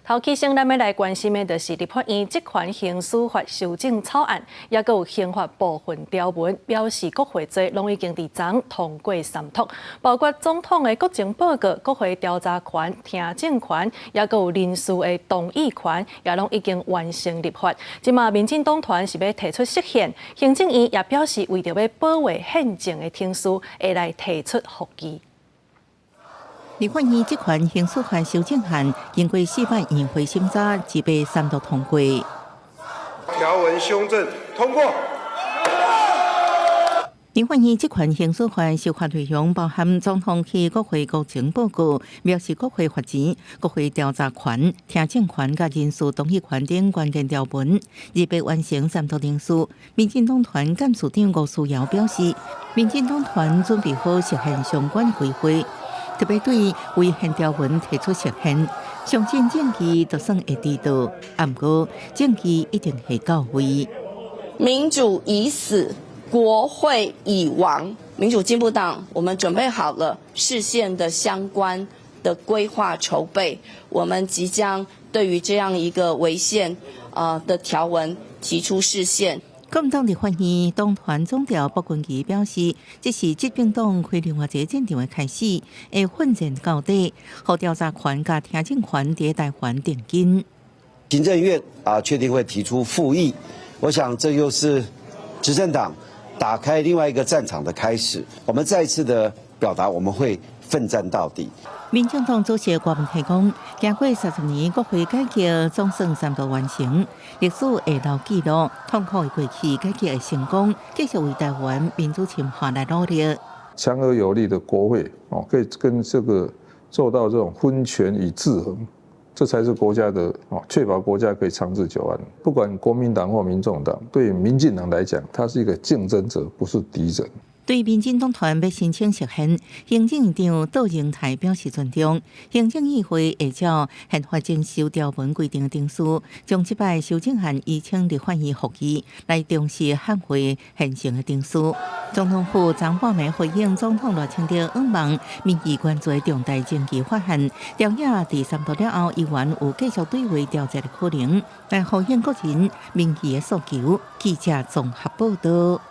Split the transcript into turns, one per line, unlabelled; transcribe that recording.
頭起先，咱欲來關心的，就是立法院職權行使法修正草案，抑閣有刑法部分條文，表示國會罪攏已經佇昨通過三讀，包括總統的國情報告、國會調查權、聽證權，抑閣有人事的動議權，也攏已經完成立法。這馬民進黨團是欲提出釋憲，行政院也表示為著欲保衛憲政的程序，會來提出覆議。
立法院職權行使法修正案經過四擺院會審查，這擺三讀通過。
條文修正通過。
立法院職權行使法修法內容包含總統去國會國情報告、藐視國會罰錢、國會調查權、聽證權佮人事動議權等關鍵條文，預備完成三讀程序。民進黨團幹事長吳思瑤表示，民進黨團準備好實現相關規劃。特別對違憲條文提出釋憲，相信證據都算會佇到，毋過證據一定會到位。
民主已死，國會已亡。民主進步黨，我們準備好了釋憲的相關的規劃籌備，我們即將對於這樣一個違憲啊的條文提出釋憲。
國民黨立法院黨團總召傅崑萁表示，這是執政黨開另外一個戰場的開始，會奮戰到底，予調查權佮聽證權佇台灣定根。
行政院啊，確定會提出覆議，我想這又是執政黨打開另外一個戰場的開始。我們再次的表達，我們會奮戰到底。
民眾黨主席郭文提講，經過30年國會改革，總算三讀完成，歷史會留記錄，痛苦的過去改革的成功，繼續為台灣民主深化來努力。
強而有力的國會哦，可以跟這個做到這種分權與制衡，這才是國家的哦，確保國家可以長治久安。不管國民黨或民眾黨，對民進黨來講，它是一個競爭者，不是敵人。
對民進黨團欲申請釋憲，行政院長杜榮泰表示尊重。行政院會會照憲法增修條文規定的程序，將這擺修正案移請立法院覆議，來重視捍衛憲政的程序。總統府昨半暝回應總統賴清德向望民意關注的重大證據法案，朝野佇三讀了後，依然有繼續對話調節的可能，來回應國人民意的訴求。記者綜合報道。